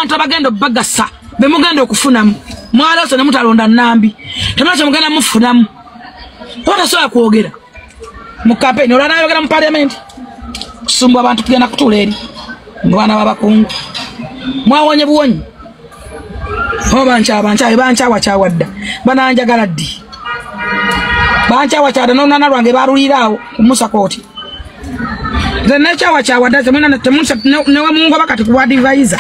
abantu abagenda obbagasa be mugenda okufunamu. Mwalose ne mutalonda Nambi, temulina kye mugenda mufunamu. Oba tasobola kwogera mu campaign, olwo anaayogera mu parliament. Kusumbwa abantu tugenda kutuula eri mu baana b'abakungu. Mwawonye buwonyi. Oba bankyawa bankyawa dda, bananjagala ddi? Bankyawa kyadda n'olunana lwange baaluliira awo ku Musa kooti. Nze nekyawa kyawa dda, newe mungoba kati ku bw'advisor.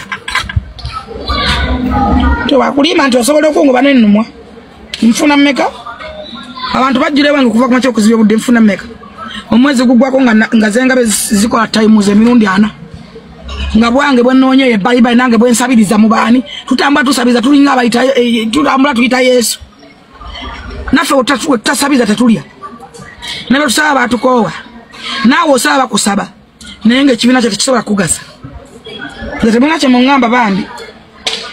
Tewakulima nti osobola okungoba n'ennumwa. Nfuna mmeka? Abantu bajjira ewange okuva ku makya okuzibya obudde, nfuna mmeka? Omwezi guggwako nga zengabe zikola times emirundi 4. Nga bwange bwe nnoonya eyo ebbayibayi nange bwe nsabiriza mu baani, tutambula tusabiriza tulinga abayita, tutambula tuyita Yesu. Naffe we tutasabiriza tetulya. Ne bwe tusaba batukoowa. Naawe osaba bakusaba. Naye ng'ekibiina kyo tekisobola kugasa. Nze temulina kye muŋŋamba bambi.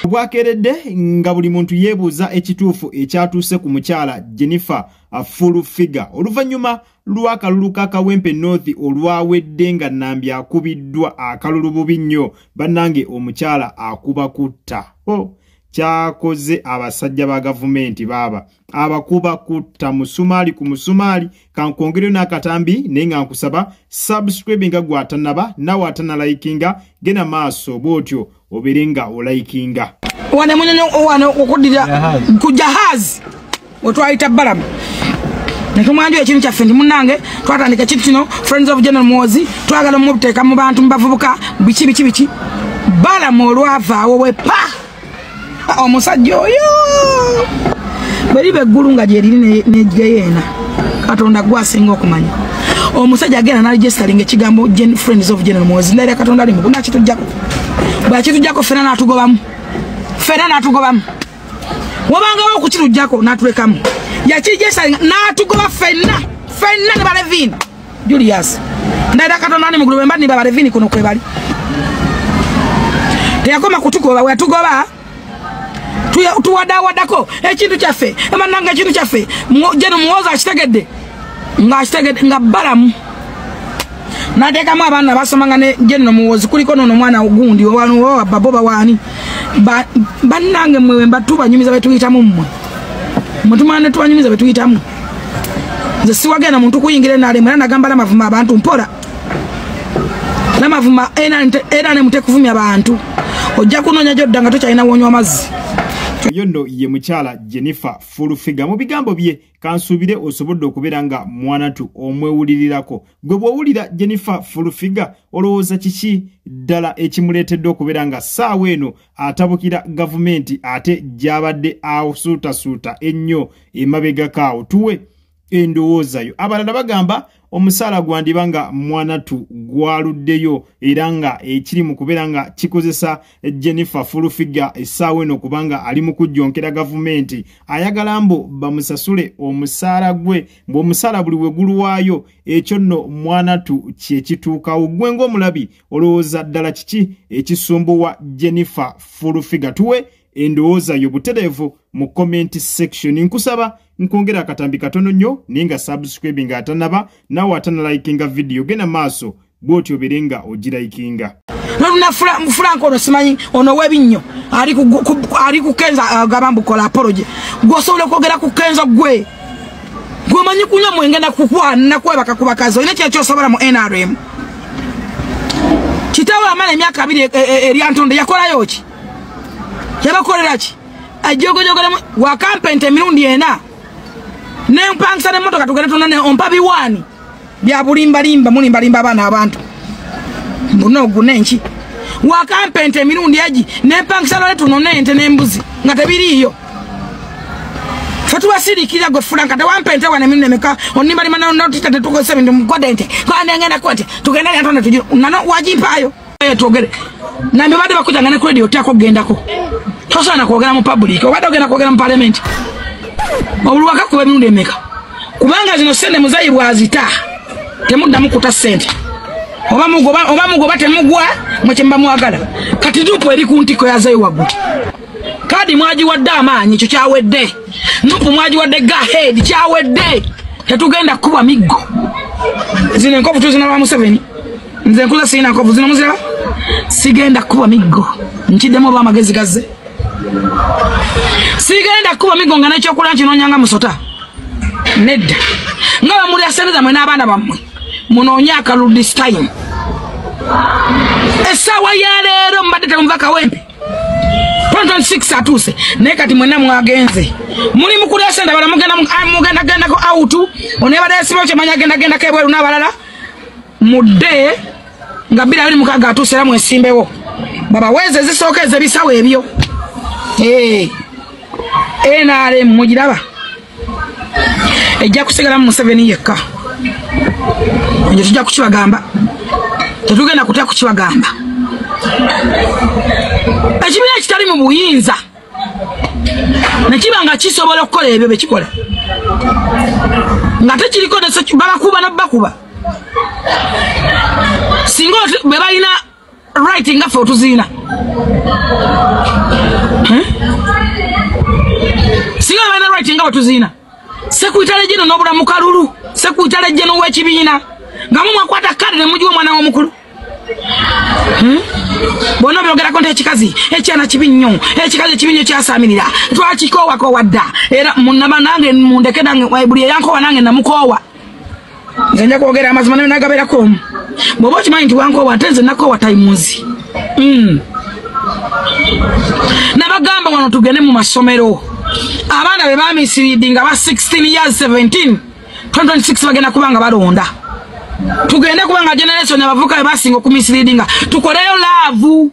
Bwakeredde nga buli muntu yeebuuza ekituufu ekyatuuse ku mukyala Jennifer Full Figure oluvannyuma lw'akalulu ka Kawempe North olwawedde nga Nambi akubiddwa akalulu bubi nnyo. Bannange omukyala akuba kutta. Kyakoze abasajja ba gavumenti baaba abakuba kutta musumaali ku musumaali. Kankwongereyo n'akatambi naye nga nkusaba subscribe nga gwe atanaba nawe atanalikinga, genda maaso bw'otyo obeere nga olikinga. Wane munyonyo wane okuddira ku jahazi wetwayita Balamu ne tumwanjula ekintu kyaffe nti munnange twatandika ekintu kino Friends of General Muhoozi, twagala omuteeka mu bantu mu bavubuka biki biki biki. Balamu olwavaawo we pa omusajja oyo bwe liba eggulu nga gye liri ne geyeena, Katonda gwe asinga okumanya. Omusajja agenda n'aregisteringa ekigambo Friends of General Muhoozi, ndayira Katonda ali muggulu n'akituggyako. Bw'akituggyako ffenna n'atugobamu, ffenna n'atugobamu. Wabangawo okukituggyako n'atulekamu. Yakiregisteringa n'atugoba ffenna, ffenna ne Balevini Julius. Ndayira Katonda ali muggulu bwe mba nnimba Balevini kuno kwe bali. Teyakoma kutugoba, bwe yatugoba tuwadawadako ekintu kyaffe, bannange ekintu kyaffe. General Muhoozi akitegedde, ng'akitegedde nga Balamu n'ateekamu abaana basomanga ne General Muhoozi, kuliko n'ono omwana gundi owa babo bawaani. Bannange mmwe mba tubanyumiza be tuyitamu mmwe. Mmwe tumala ne tubanyumiza be tuyitamu. Nze siwagenda muntu kuyingira NRM, era nagamba n'amavuma abantu mpola. N'amavuma era ne mutekuvumya bantu. Ojja kunoonya gy'odda nga tokyalina wonywa mazzi. Oyo nno ye mukyala Jennifer Full Figure. Mu bigambo bye kansuubire osobodde okubeera nga mwanatu omwewulirirako. Gwe bw'owulira Jennifer Full Figure olowooza kiki ddala ekimuleetedde okubeera nga ssaawa eno atabukira gavumenti ate gy'abadde asuutasuuta ennyo emabegako awo? Tuwe endowoozayo. Abalala bagamba omusaala gwandiba nga mwanatu gwaluddeyo era nga ekiri mu kubeera nga kikozesa Jennifer Full Figure essaawa eno kubanga ali mu kujjonkera gavumenti, ayagala mbu bamusasule omusaala gwe, mbu omusaala buli we gulwayo. Ekyo nno mwanatu kye kituukawo. Gwe ng'omulabi olowooza ddala kiki ekisumbuwa Jennifer Full Figure? Tuwe endowooza yo butereevu mu comment section. Nkusaba nkwongera akatambi katono nnyo naye nga subscribe nga atanaba nawe atanalikinga video, genda maaso bw'otyo obeere nga ogirikinga. Noluna Frank ono simanyi ono w'ebinnyo ali ku Kenzo agamba mbu kola apology. Gwe osobola okwogera ku Kenzo gwe? Gwe omanyi kunywa mwenge na kukwana na kwebaka ku bakazi, olina kye kyosobola mu NRM? Kitaawe amala emyaka 2 erya Ntonde yakolayo ki? Yabakolera ki? Ajogojogolemu wakampente emirundi 4. Nempangisa n'emmotoka tugende tunone ompa biwaani bya bulimbalimba, mulimbalimba abaana abantu. Mbuno ogunenki. Wakampente emirundi egi nempangisa lole tunone ente n'embuzi nga tebiriiyo. Ffe tubasirikira gwe Frank tewampente wane emirundi emeka onimbalima notita tetukozesa ebintu mukode ente. Kandi ngenda kwete tugende Lyantonde tugire nano wagimpaayo. Twogere. Nambi badde bakujanga ne credit otyako kugendako. Tosaana kwogera mu public, obadde ogenda kwogera mu parliament. Obulwaka kuba emirundi emeka. Kubanga zino ssente muzayi bw'azita, temuddamu kuta ssente. Oba mugoba temugwa, mwe kye muba mwagala. Kati NUP eri ku ntikko yazeeyo waggulu. Kaadi mwagiwadde amaanyi, ekyo kyawedde. NUP mwagiwadde go ahead, kyawedde. Tetugenda kukubwa miggo. Zino enkovu tuzina lwa Museveni. Nze nkuza sirina nkovu, zino muziraba? Sigenda kuba miggo. Nkiddemu oba amagezi gazze. Sigenda kuba miggo nga n'ekyokulya nkinoonyanga musota. Nedda. Nga bwe mulya ssente zammwe n'abaana bammwe, munoonye akalulu this time. Essaawa ya leero mubadde temuva Kawempe. 2026 atuuse naye kati mwenna mwagenze. Muli mu kulya ssente, abalala mugenda gendako out, oneebadde yasibawo kyemanya agenda gendako ebweru n'abalala. Mudde nga 2026 atuuse era mwesimbewo. Babaweeze ezisooka ez'ebisawo ebyo. NRM mugiraba ejja kusigala mu Museveni yekka. Ekyo tujja kukibagamba, tetugenda kutya kukibagamba. Ekibiina ekitali mu buyinza ne kiba nga kisobola okukola ebyo bye kikola nga tekiriko babakuba n'obbakuba, singa bwe balina right nga ffe otuziina, singa bwe balina right nga bwe tuziina, sekuitale gino n'obula mu kalulu, sekuitale gino w'ekibiina nga mumwakwata kale ne mugiwa omwana w'omukulu. Bonna byogerako nti ekikazi ekyana kibi nnyo, ekikazi ekibi nnyo kyasaamirira, twakikoowakoowa dda. Era munnaba nange mundeke, nange buli eyankoowa nange namukoowa. Nze nja kwogera amazima naye nagabeerako omu. Bw'oba okimanyi nti wankoowa, ate nze nakoowa tayimuzi. Nabagamba wano tugende mu masomero, abaana be bamisiriidi nga ba 16 years 17, 2026 bagenda kuba nga balonda. Tugende kubanga generation abavuka be basinga okumisleadinga, tukoleyo love,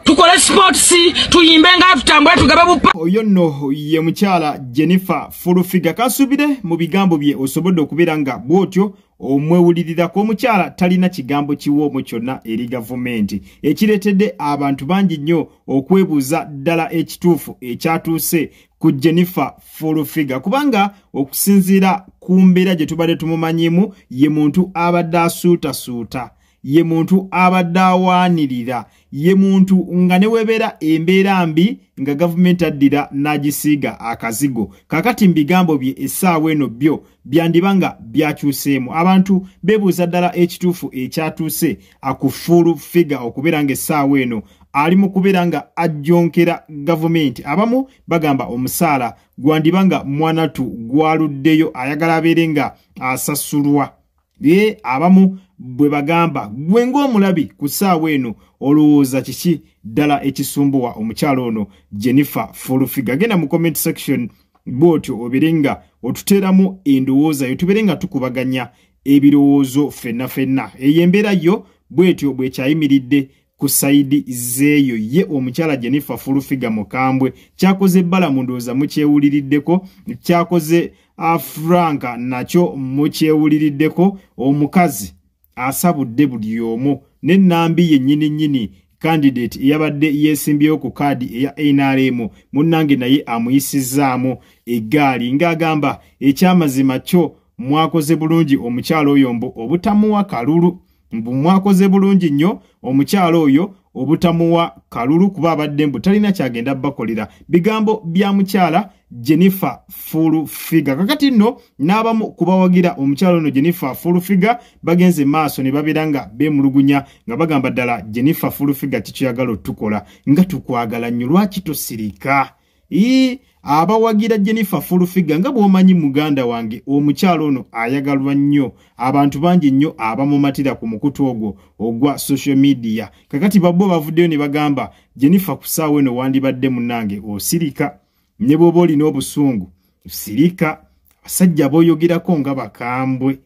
tukole sports, tuyimbe nga tutambule, tugabe bupa. Oyo nno ye mukyala Jennifer Full Figure. Kansubire mu bigambo bye osobodde okubeera nga bw'otyo omwewulirirako. Omukyala talina kigambo kiwoomu kyonna eri gavumenti, ekireetedde abantu bangi nnyo okwebuuza ddala ekituufu ekyatuuse ku Jennifer Full Figure, kubanga okusinziira ku mbeera gye tubadde tumumanyimu, ye muntu abadde asuutasuuta, ye muntu abadde awaanirira, ye muntu nga ne webeera embeera mbi nga gavumenti addira n'agisiiga akazigo. Kakati mu bigambo bye essaawa eno byo byandiba nga byakyuseemu. Abantu beebuuza ddala ekituufu ekyatuuse ku Full Figure okubeera nga essaawa eno ali mu kubeera nga ajjonkera gavumenti. Abamu bagamba omusaala gwandiba nga mwanatu gwaluddeyo, ayagala abeere nga asasulwa. Ye abamu bwe bagamba. Gwe ng'omulabi ku ssaawa eno olowooza kiki ddala ekisumbuwa omukyalo ono Jennifer Full Figure? Genda mu comment section bw'otyo obeere nga otuteeramu endowooza yo, tubeere nga tukubaganya ebirowoozo ffenna ffenna. Eyo embeera yo bw'etyo bwekyayimiridde ku side zeeyo. Ye omukyala Jennifer Full Figure mukambwe. Kyakoze Balamu ndowooza mukyewuliriddeko, kyakoze Franka nakyo mukyewuliriddeko. Omukazi asabudde buli omu n'ennambi yennyini nnyini, candidate eyabadde yeesimbyewo ku kaadi eya NRM munnange, naye amuyisizaamu eggaali ng'agamba ekyamazima kyo mwakoze bulungi omukyalo oyo mbu obutamuwa kalulu, mbu mwakoze bulungi nnyo omukyalo oyo obutamuwa kalulu kuba abadde mbu talina kyagenda bakolera. Bigambo bya mukyala Jennifer Full Figure. Kakati nno n'abamu kubawagira omukyala ono Jennifer Full Figure bagenze maaso ne babeera nga beemulugunya nga bagamba, ddala Jennifer Full Figure kikyoyagala otukola nga tukwagala nnyo, lwaki tosirika? Ii, abawagira Jennifer Full Figure, nga bw'omanyi muganda wange, omukyalo ono ayagalwa nnyo abantu bangi nnyo abamumatira ku mukutu ogwo ogwa social media. Kakati babbo bavuddeyo ne bagamba, Jennifer, ku ssaawa eno wandibadde munnange osirika, ne bw'oba olina obusungu sirika. Abasajja b'oyogerako nga bakambwe,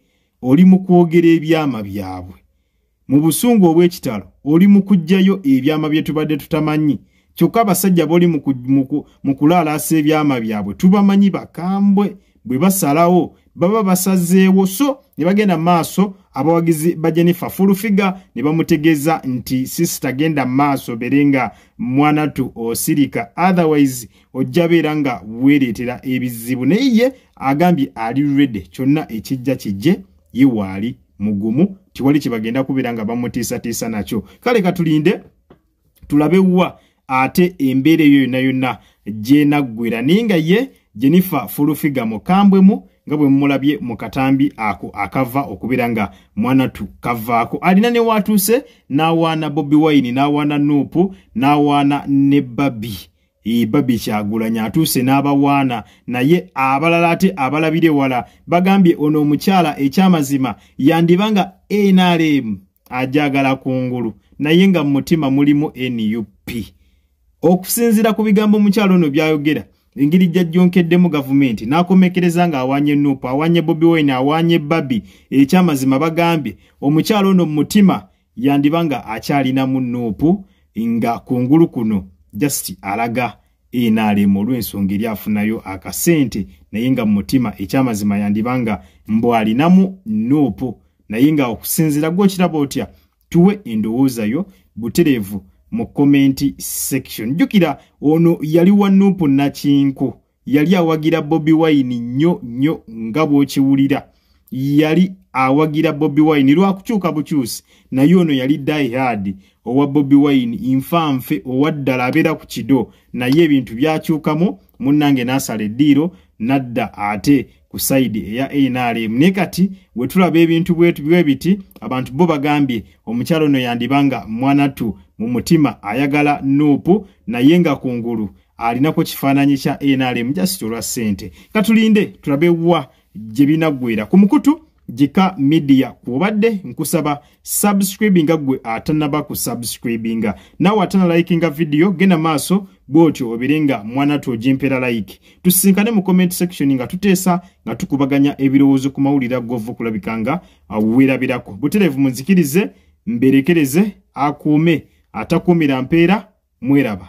oli mu kwogera ebyama byabwe mu busungu obw'ekitalo, oli mu kuggyayo ebyama bye tubadde tutamanyi. Kyokka abasajja b'oli mu kulaalaasa ebyama byabwe tubamanyi bakambwe, bwe basalawo baba basazeewo. So ne bagenda maaso abawagizi ba Jennifer Full Figure ne bamutegeeza nti, sister, genda maaso bere nga mwanatu osirika, otherwise ojja beera nga weereetera ebizibu. Naye ye agambye ali ready, kyonna ekijja kijje, ye waali mugumu, tiwali kye bagenda kubeera nga bamutiisatiisa nakyo. Kale katulinde tulabe wa ate embeera eyo yonna yonna gyenaggwera, naye nga ye Jennifer Full Figure mukambwemu. nga bwe mulabye mu katambi ako akava okubeera nga mwanatu kavaako. Alina ne watuuse n'awaana Bobi Wine, n'awaana Nuupu, n'awaana ne Babi. Babi Kyagulanyi atuuse n'abawaana, naye abalala ate abalabire wala bagambye ono omukyala ekyamazima yandiba nga NRM ajagala kungulu, naye nga mu mutima mulimu NUP. Okusinziira ku bigambo omukyala ono by'ayogera, engeri gy'ajjonkeddemu gavumenti n'akomekereza ng'awanye Nuupu, awanye Bobi Wine, awanye Babi, ekyamazima bagambye omukyala ono mu mutima yandiba nga akyalinamu Nuupu, nga kungulu kuno just alaga NRM olw'ensonga eri afunayo akasente, naye nga mu mutima ekyamazima yandiba nga mbu alinamu Nuupu. Naye nga okusinziira gw'okiraba otya, tuwe endowooza yo butereevu mu comment section. Jjukira ono yali wa Nuupu Nakinku, yali awagira Bobi Wine nnyo nnyo nga bw'okiwulira, yali awagira Bobi Wine lwakukyuka bukyusi, naye ono yali die hard owa Bobi Wine, nfanfe owa ddala abeera ku kido, naye ebintu byakyukamu munnange n'asala eddiiro n'adda ate ku sayidi eya NRM. Naye kati we tulaba ebintu bwe biti, abantu bo bagambye omukyala ono yandibanga mwanatu mu mutima ayagala Nuupu, naye nga kungulu alinako kifaananyi kya NRM just olwa ssente. Katulinde tulabe wa gye binaggwera. Ku mukutu Gika Media kw'obadde, nkusaba subscribinga gwe atannaba ku subscribinga, naawe atana likinga video genda maaso bw'otyo obeere nga mwanatu ogimpeera like. Tusisinkane mu comment section nga tuteesa, nga tukubaganya ebirowoozo ku mawulire ag'ova okulabika nga weerabirako. Butereevu munzikirize mberekereze, akuume atakuumira mpeera, mweraba.